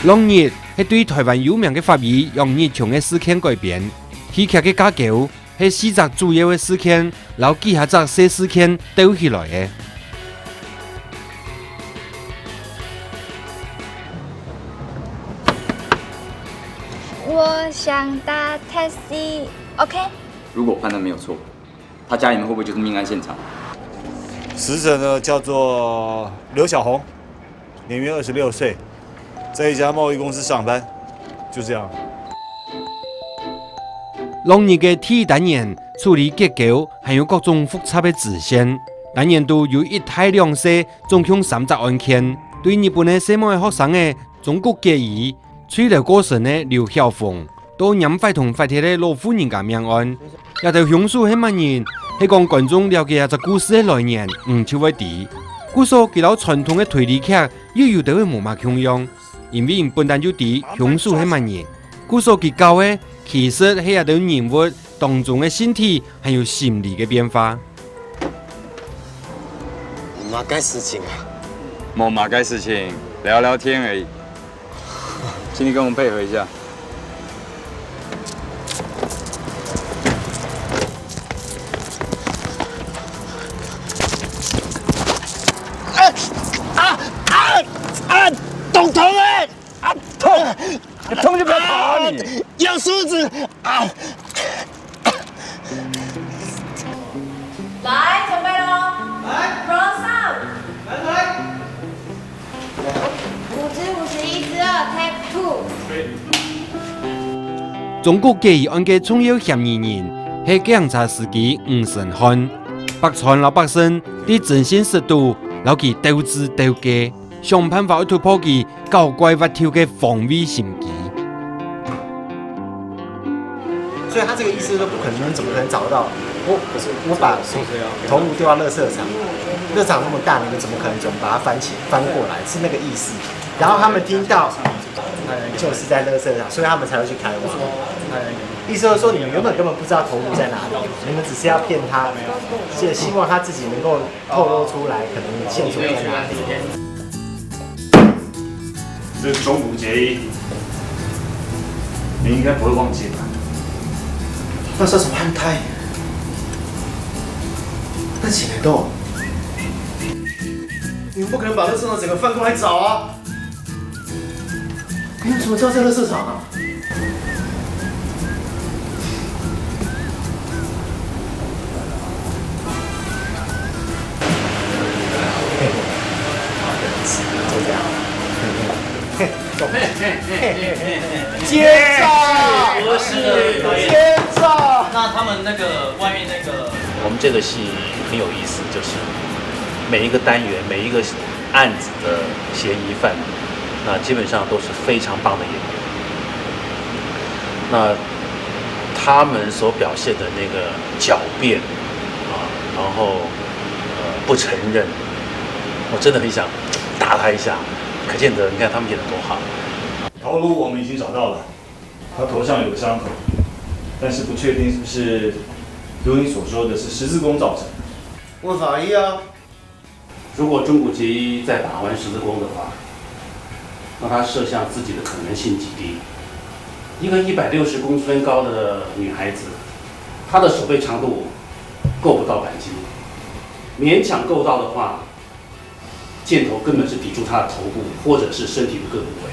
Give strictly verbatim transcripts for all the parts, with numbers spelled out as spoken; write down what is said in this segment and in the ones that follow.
《狼日》係對臺灣有名个法醫楊日瓊个事件改編，戲劇个架構係四隻主要个事件摎幾下隻細事件鬥起來个。我想打taxi，OK？如果我判断没有错，他家里面会不会就是命案现场？死者呢叫做刘小红，年约二十六岁，在一家贸易公司上班，就这样。 《狼日》个第一單元處理結構還有各種複雜个支線，單元肚有一大兩細，總共三隻案件。對日本个細妹學生仔中谷結衣、墜樓過身个劉曉鳳，到拈壞銅壞鐵个老婦人家命案，這兜兇手係麼人？係講觀眾了解這隻故事个來源，你就會知。故所佢摎傳統个推理劇又有兜仔無麼共樣，因為你本單就知兇手係麼人。 故所佢教个其實係這兜人物當中个心理還有心理个變化。麼个事情啊？没么个事情，聊聊天而已。请你跟我们配合一下。啊啊啊啊！当痛哎！啊痛！ 痛就不要跑啊你！咬手指啊！来，准备喽！来，roll sound。来来。五支五十一支二，take two。中國結衣案个重要嫌疑人係警察司機吳承翰，北川摎北勝在徵信室肚摎佢鬥智鬥計，想辦法愛突破佢 搞怪活跳个防衛心機。所以他这个意思是说，不可能，怎么可能找得到？我我把头颅丢到垃圾场，垃圾场那么大，你们怎么可能怎么把它翻起翻过来？是那个意思。然后他们听到就是在垃圾场，所以他们才会去开挖。意思就是说，你们原本根本不知道头颅在哪里，你们只是要骗他，也希望他自己能够 透露出来，可能线索在哪里。这中谷结衣，你应该不会忘记吧？那时候怎么安胎？那几年都，你们不可能把垃圾场整个翻过来找啊！你们怎么知道这垃圾场啊？ 奸诈！不是奸诈！那他们那个外面那个，我们这个戏很有意思，就是每一个单元每一个案子的嫌疑犯，那基本上都是非常棒的演员。那他们所表现的那个狡辩啊，然后呃不承认，我真的很想打他一下。可见得，你看他们演的多好。头颅我们已经找到了，他头上有个伤口，但是不确定是不是如你所说的是十字弓造成。问法医啊。 如果中谷结衣在打完十字弓的话，那她射向自己的可能性极低。一个一百六十公分高的女孩子，她的手背长度够不到扳机，勉强够到的话，箭头根本是抵住她的头部或者是身体的各部位。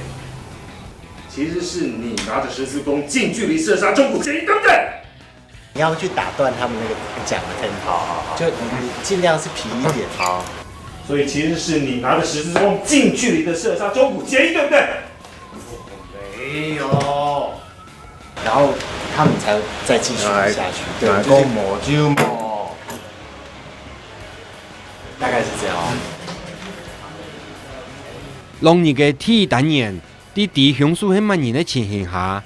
其实是你拿着十字弓近距离射杀中谷结衣，对不对？ 你要去打断他们那个讲的 tempo，好好好，就你尽量是皮一点。好，所以其实是你拿着十字弓近距离的射杀中谷结衣，对不对？没有。然后他们才再继续下去，对，来就是讲无就无。大概是这样。 《狼日》个第一单元，在知凶手係么人个情形下，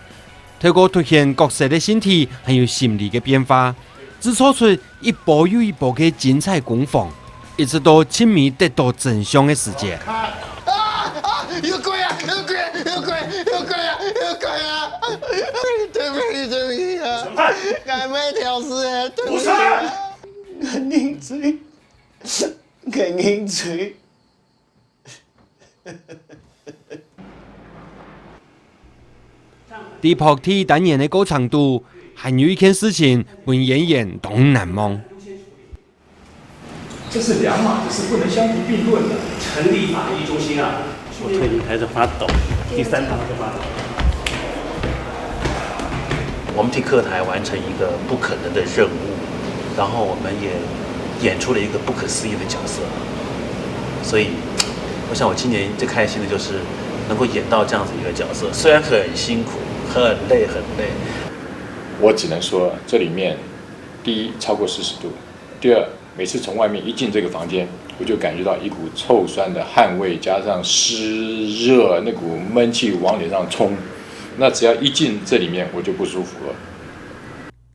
透过凸显角色个身体還有心理个變化，製造出一波又一波个精彩攻防，一直到盡尾得到真相个時節。啊啊！有鬼啊！有鬼啊！有鬼！有鬼啊！有鬼啊！对不起，对不起啊！俺没挑事哎，对不起。俺认罪，俺认罪。在拍第一單元个過程肚，還有一件事情分演員當難忘。這是兩碼子事，不能相提並論的。成立法律中心啊，我腿已经开始发抖，第三堂就发抖。我们替客台完成一个不可能的任务，然后我们也演出了一个不可思议的角色，所以我想我今年最开心的就是能够演到这样子一个角色，虽然很辛苦，很累很累。我只能说，这里面第一超过四十度，第二，每次从外面一进这个房间，我就感觉到一股臭酸的汗味，加上湿热那股闷气往脸上冲，那只要一进这里面，我就不舒服了。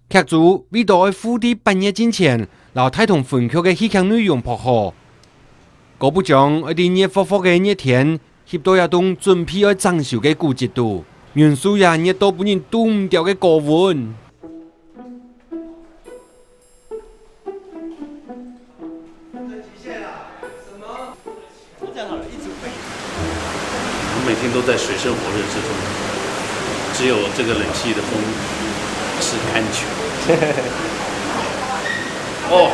劇組為著愛赴在八月進前摎大同分局个戲劇內容拍好，姑不將愛在熱火火个熱天翕到這棟準備愛整修个古蹟肚，忍受這熱到分人擋毋牢个高溫。我每天都在水深火热之中，只有这个冷气的风是安全。哦，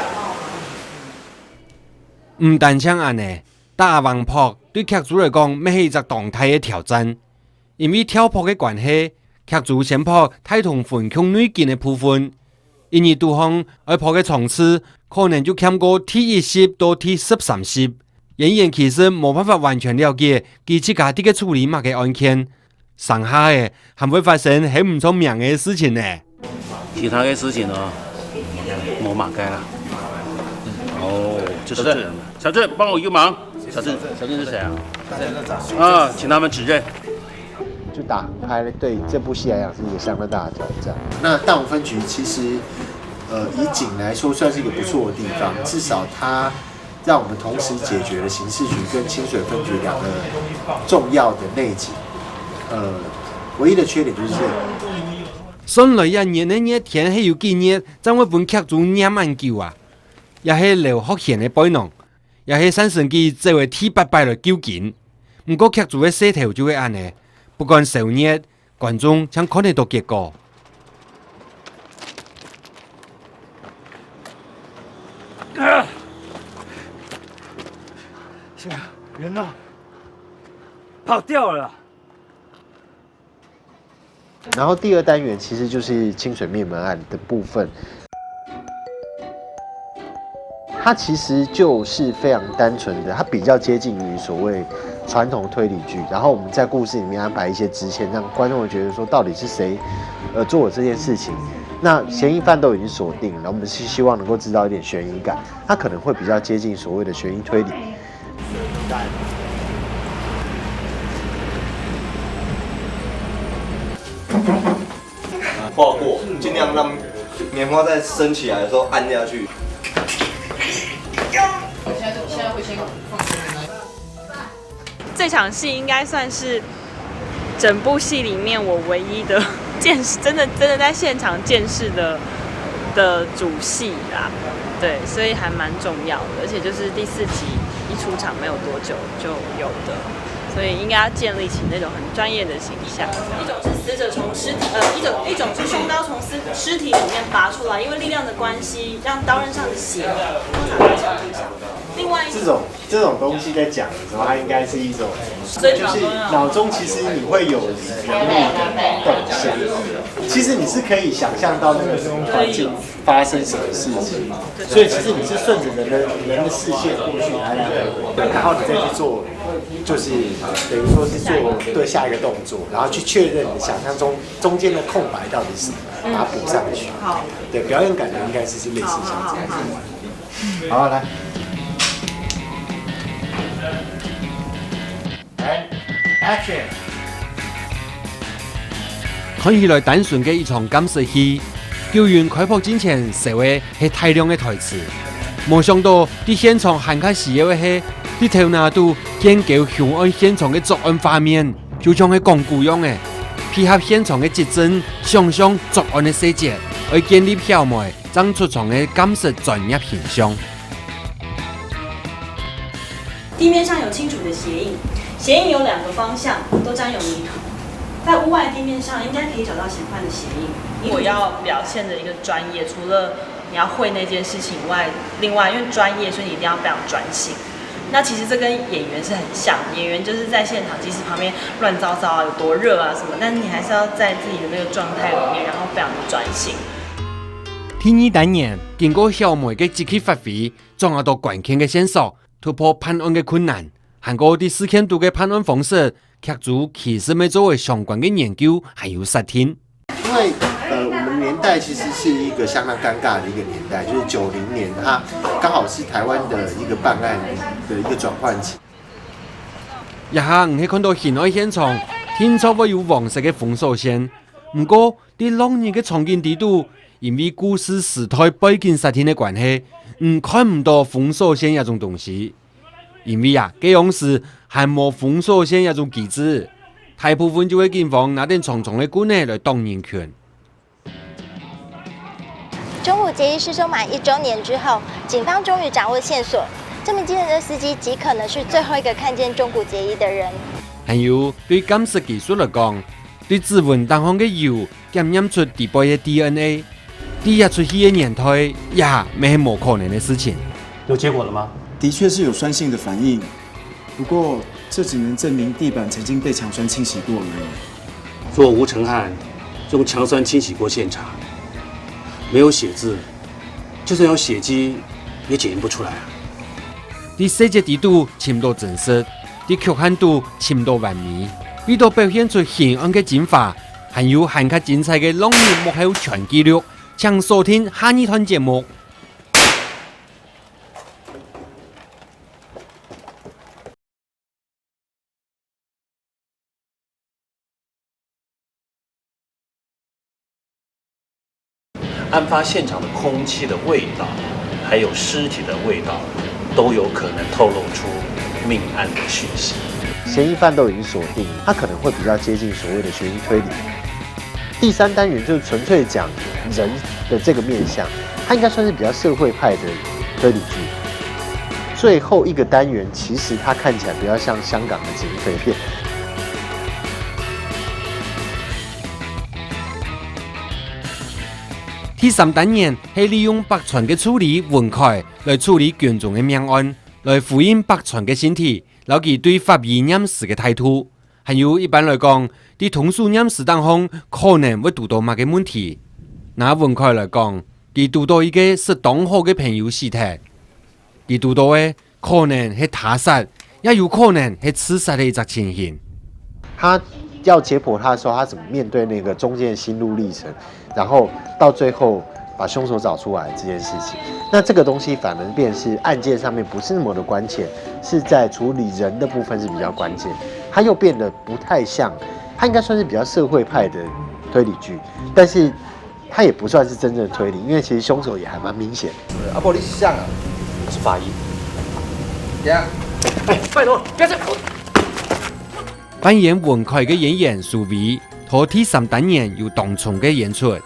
毋單淨恁呢，打橫拍對劇組來講乜係一隻當大个挑戰，因為跳拍个關係，劇組先拍大同分局內景个部分，因為堵項愛拍个場次可能就欠過第一集到第十三集。演員其實無辦法完全了解佢自家在該處理麼个案件，成下仔還會發生喊毋著名个事情呢。其他个事情呢，我马该啦。哦，就是这样的。小郑，帮我一个忙。小郑，小郑是谁啊？啊，请他们指认。就打横拍了，对这部戏来讲是一个相当大的挑战。那大同分局其实，呃，以景来说算是一个不错的地方，至少它让我们同时解决了刑事局跟清水分局两个重要的内景。呃，唯一的缺点就是这个。算來這年个熱天係有幾熱，正會分劇組黏恁久啊？也係劉學賢个背囊，也係單純佢走个第八擺來救緊。毋過劇組个勢頭就會恁呢，不管燒熱，觀眾正看得著結果。啊！是啊，人呢？跑掉了啦。然后第二单元其实就是清水灭门案的部分。它其实就是非常单纯的，它比较接近于所谓传统推理剧，然后我们在故事里面安排一些支线，让观众会觉得说到底是谁，呃，做了这件事情。那嫌疑犯都已经锁定了，我们是希望能够制造一点悬疑感，它可能会比较接近所谓的悬疑推理。划过，尽量让棉花在升起来的时候按下去。这场戏应该算是整部戏里面我唯一的见识，真的真的在现场见识的的主戏啦，对，所以还蛮重要的，而且就是第四集一出场没有多久就有的，所以应该要建立起那种很专业的形象。一种是死者从尸体，呃，一种一种是凶刀从尸尸体里面拔出来，因为力量的关系，让刀刃上的血通常会从地上。另外一种这种这种东西在讲的时候，它应该是一种，就是脑中其实你会有人物的动向，其实你是可以想象到那个环境发生什么事情，所以其实你是顺着人的人的视线过去，来来回回，然后你再去做，就是等于说是做对下一个动作，然后去确认你想象中中间的空白到底是什么，把它补上去。对，表演感的应该是类似像这样子。好，来。 看起來單純个一場監視戲，九運開拍進前寫个係大量个台詞，無想到在現場還較需要个係，在頭那肚建構凶案現場个作案畫面，就像係講古樣个，配合現場个跡證，想像作案个細節，愛建立曉雋正出場个監視專業形象。地面上有清楚的鞋印，鞋印有两个方向都沾有泥土。在屋外地面上应该可以找到相关的鞋印。我要表现的一个专业，除了你要会那件事情以外，另外因为专业，所以你一定要非常专心。那其实这跟演员是很像，演员就是在现场，即使旁边乱糟糟啊，有多热啊什么，但是你还是要在自己的那个状态里面，然后非常的专心。第二單元经过小妹个积极发挥，掌握到关键个线索，突破办案个困难。还过第四圈度个办案方式，剧组其实乜做为相关个研究还有设定。因为呃，我们年代其实是一个相当尴尬的一个年代，就是九零年，它刚好是台湾的一个办案的一个转换期。一下毋係看到刑案现场，定著會有黃色个封鎖線。毋過，在落雨个場景底肚，因為故事時代背景設定个關係，你看毋到封鎖線這種東西。因為啊，該央時還無封鎖線這種機制，大部分就係警方拿等長長个棍仔來擋人群。中古结衣失踪满一周年之后，警方终于掌握线索，这名计程车司机极可能是最后一个看见中古结衣的人。還有，對鑑識技術來講，對指紋頂項个油檢驗出底背个DNA。在這齣戲个年代，也乜係無可能个事情。有结果了吗？的确是有酸性的反应，不过这只能证明地板曾经被强酸清洗过而已。若吴承翰用强酸清洗过现场，没有血渍，就算有血迹，也检验不出来啊。在細节底肚尋到真實，在局限肚尋到完美，為到表現出刑案个精華，還有還較精彩个落雨幕後全記錄，請鎖定下二段節目。案发现场的空气的味道，还有尸体的味道，都有可能透露出命案的讯息。嫌疑犯都已经锁定，他可能会比较接近所谓的悬疑推理。第三单元就是纯粹讲人的这个面向，它应该算是比较社会派的推理剧。最后一个单元，其实它看起来比较像香港的警匪片。第三单元係利用白川个助理文凱來處理卷宗个命案，來呼應白川个身體，摎佢對法醫驗屍个態度。還有一般來講，在通俗驗屍當中可能會堵到麼个問題。拿文凱來講，佢堵到一个識當好个朋友死忒，佢堵到个可能係他殺，也有可能係自殺个一隻情形。他要解剖他的时候，他怎么面对那个中间的心路历程，然后到最后把凶手找出来这件事情。那这个东西反而变是案件上面不是那么的关键，是在处理人的部分是比较关键。他又变得不太像，他应该算是比较社会派的推理剧，但是他也不算是真正的推理，因为其实凶手也还蛮明显。阿伯，你是谁啊？我是法医。呀，哎，拜托，不要这样。扮演文凱个演员苏维，在第三单元有當衝个演出。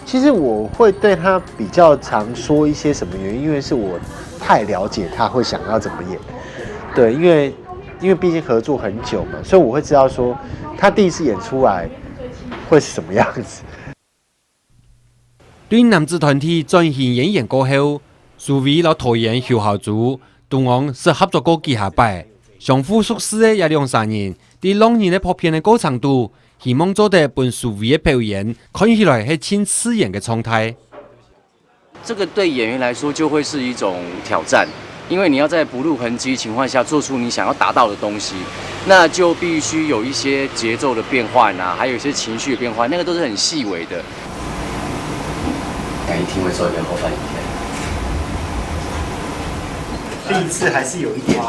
其实我会对他比较常说一些什么原因，因为是我太了解他会想要怎么演。对，因为因为毕竟合作很久嘛，所以我会知道说他第一次演出来会是什么样子。對男子團體轉型演員過後，蘇維摎導演邱孝珠，當往識合作過幾下擺，相互熟識个這兩儕人，在浪人个拍片个過程肚，希望做得分蘇維个表演看起來係盡自然个狀態。這個對演員來說就會是一種挑戰，因為你要在不露痕跡情況下做出你想要達到的東西，那就必須有一些節奏的變換啊，還有一些情緒的變換，那個都是很細微的。改一定會做一个好饭影片。第一次还是有一点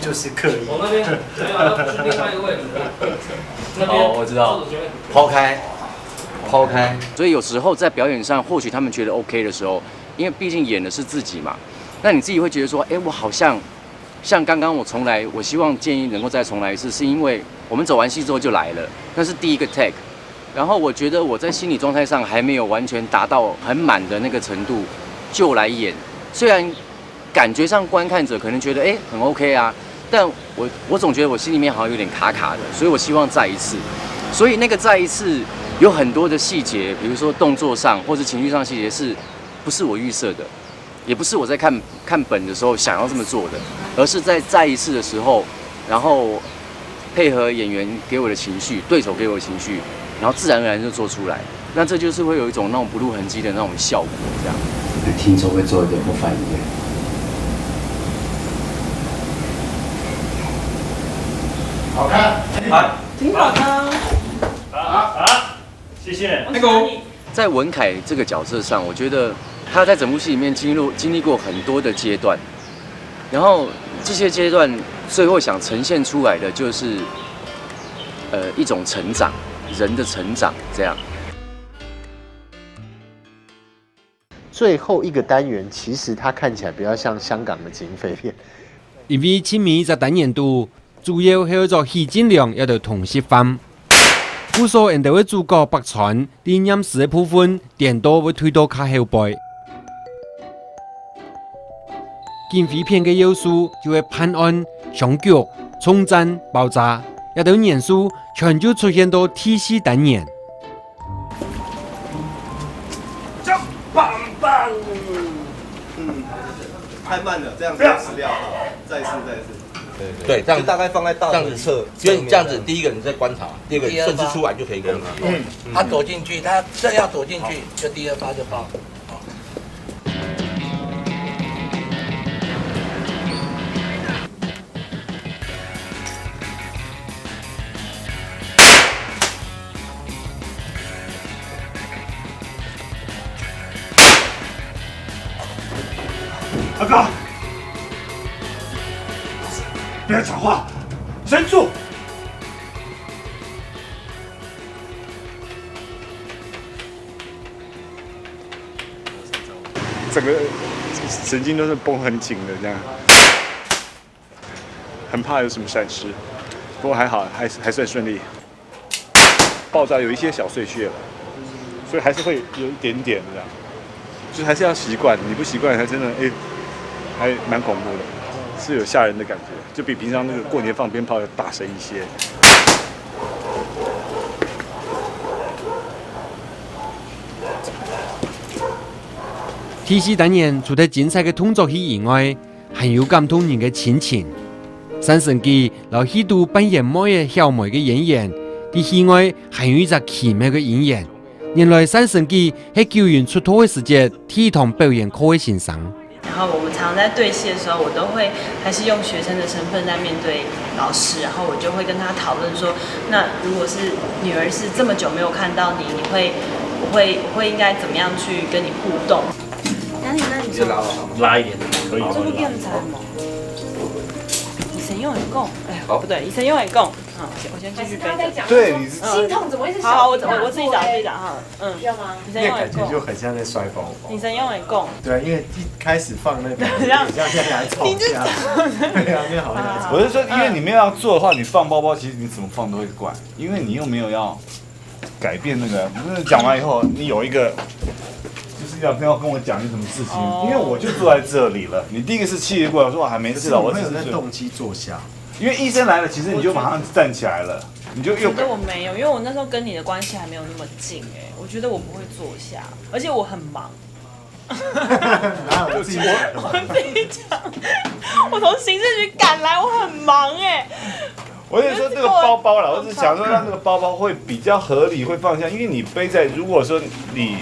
就是刻意。我那边没有，要去另外一个位置。那边哦，我知道，抛开，抛开。所以有时候在表演上，或许他们觉得 OK 的时候，因为毕竟演的是自己嘛，那你自己会觉得说，哎，我好像像刚刚我重来，我希望建议能够再重来一次，是因为我们走完戏之后就来了，那是第一个 take。然后我觉得我在心理状态上还没有完全达到很满的那个程度，就来演。虽然感觉上观看者可能觉得哎很 OK 啊，但我我总觉得我心里面好像有点卡卡的，所以我希望再一次。所以那个再一次有很多的细节，比如说动作上或是情绪上细节，是不是我预设的，也不是我在看看本的时候想要这么做的，而是在再一次的时候，然后配合演员给我的情绪，对手给我的情绪，然后自然而然就做出来。那这就是会有一种那种不露痕迹的那种效果，这样。听说会做一点不翻一样。好看，挺好的。好，谢谢。那个在文凯这个角色上，我觉得他在整部戏里面经历经历过很多的阶段，然后这些阶段最后想呈现出来的就是，呃，一种成长，人的成长这样。最后一个单元，其实它看起来比较像香港的警匪片。因為前面一隻單元肚，主要係愛做許晉良一兜同食飯。故所𫣆兜个主角北川，在驗屍个部分，顛倒會退到較後背。警匪片个要素就係辦案、槍局、銃戰、爆炸，這兜元素全就出現到第四單元。这样棒棒，嗯，太慢了，这样子要死掉了，再一次，再一次。对，这样就大概放在大这样子腿侧，因为这样子，第一个你在观察，第二个你甚至出来就可以攻击。他走进去，他正要走进去，就第二发就爆。阿哥，不要讲话，忍住。整个神经都是绷很紧的这样，很怕有什么闪失，不过还好，还还算顺利。爆炸有一些小碎屑了，所以还是会有一点点这样，就是还是要习惯，你不习惯还真的哎，还蛮恐怖的，是有吓人的感觉，就比平常那个过年放鞭炮要大声一些。第四單元除忒精彩个動作戲以外，還有感動人个親情。單承基摎戲肚扮演妹仔小妹个演員，在戲外還有一隻奇妙个姻緣。原來單承基係九運出道个時節，第一堂表演課个先生。然后我们常常在对戏的时候，我都会还是用学生的身份在面对老师，然后我就会跟他讨论说，那如果是女儿是这么久没有看到你，你会我会我会应该怎么样去跟你互动？哪里哪里拉一点，可以。这个变裁吗？你先用眼讲，哎，不对，你先用眼讲。好，我先我先继续背着。对，你心痛怎么会是小？好，我我我自己找自己找哈，嗯，要吗？你先用眼讲。就很像在摔包包。你先用眼讲。对，因为一开始放那个，很像在来吵架。对啊，那好像。我是说，因为你没有要做的话，你放包包，其实你怎么放都会怪，因为你又没有要改变那个。就是讲完以后，你有一个。就是要要跟我讲你什么事情，因为我就坐在这里了。你第一个是气得过来说我还没事了，我只是动机坐下，因为医生来了，其实你就马上站起来了，你就又。我觉得我没有，因为我那时候跟你的关系还没有那么近哎，我觉得我不会坐下，而且我很忙。哪有自己讲？我自己讲，我从刑事局赶来，我很忙哎。我跟你说这个包包啦，我只是想说让这个包包会比较合理，会放下，因为你背在，如果说你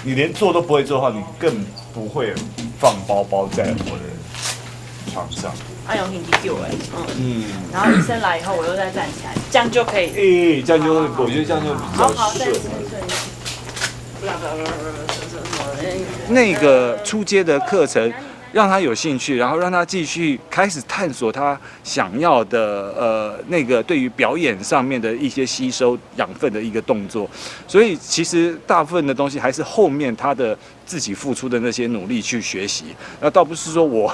你连坐都不会坐的话，你更不会放包包在我的床上。阿勇挺救哎，嗯，然后医生来以后，我又再站起来，这样就可以。诶，这样就会，我觉得这样就比较顺。那个初阶的课程，让他有兴趣，然后让他继续开始探索他想要的呃那个对于表演上面的一些吸收养分的一个动作。所以其实大部分的东西还是后面他的自己付出的那些努力去学习。那倒不是说我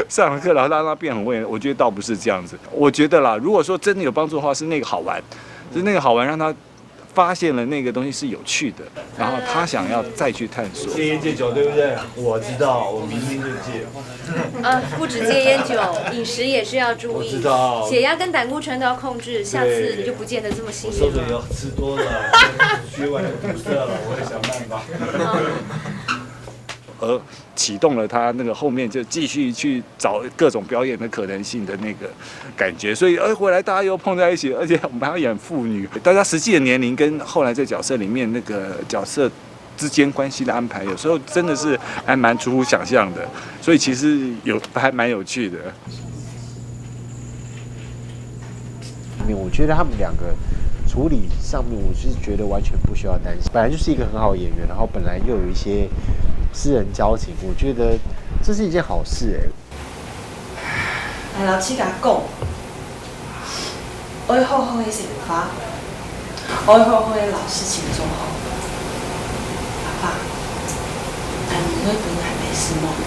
上了课然后让他变很会，我觉得倒不是这样子。我觉得啦，如果说真的有帮助的话，是那个好玩，是那个好玩让他。发现了那个东西是有趣的，然后他想要再去探索。戒烟戒酒对不对？我知道，我明天就戒。呃，不止戒烟酒，饮食也是要注意，我知道血压跟胆固醇都要控制，下次你就不见得这么幸运了。我说的有吃多了，血管堵塞了，我会想办法。而启动了他那个后面就继续去找各种表演的可能性的那个感觉，所以哎回来大家又碰在一起，而且我们还要演父女，大家实际的年龄跟后来这角色里面那个角色之间关系的安排，有时候真的是还蛮出乎想象的，所以其实有还蛮有趣的。我觉得他们两个处理上面，我是觉得完全不需要担心。本来就是一个很好的演员，然后本来又有一些私人交情，我觉得这是一件好事哎、哎，老师甲讲，爱好好个生活，爱好好个老事情做好。阿爸，阿姆会分你白日梦的。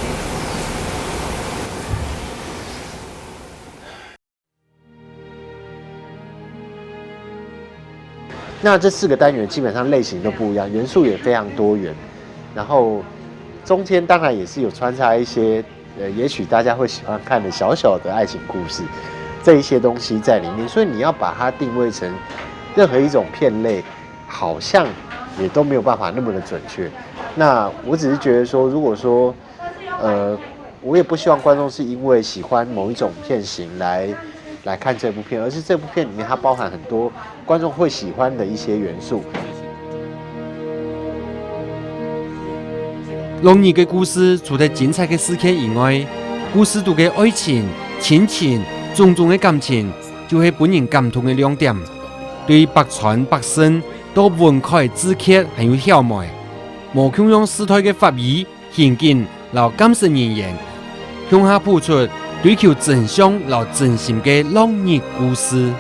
那这四个单元基本上类型都不一样，元素也非常多元，然后中间当然也是有穿插一些呃，也许大家会喜欢看的小小的爱情故事，这一些东西在里面，所以你要把它定位成任何一种片类，好像也都没有办法那么的准确。那我只是觉得说，如果说呃，我也不希望观众是因为喜欢某一种片型来来看这部片，而是这部片里面它包含很多观众会喜欢的一些元素。落日个故事除了精彩个事件以外，故事肚个爱情、亲情、种种个感情，就係分人感动个亮点。對百川百勝到文凱志傑還有曉妹，無共樣時代个法語、 刑警摎鑑識人員，共下譜出追求真相摎真心个落日故事。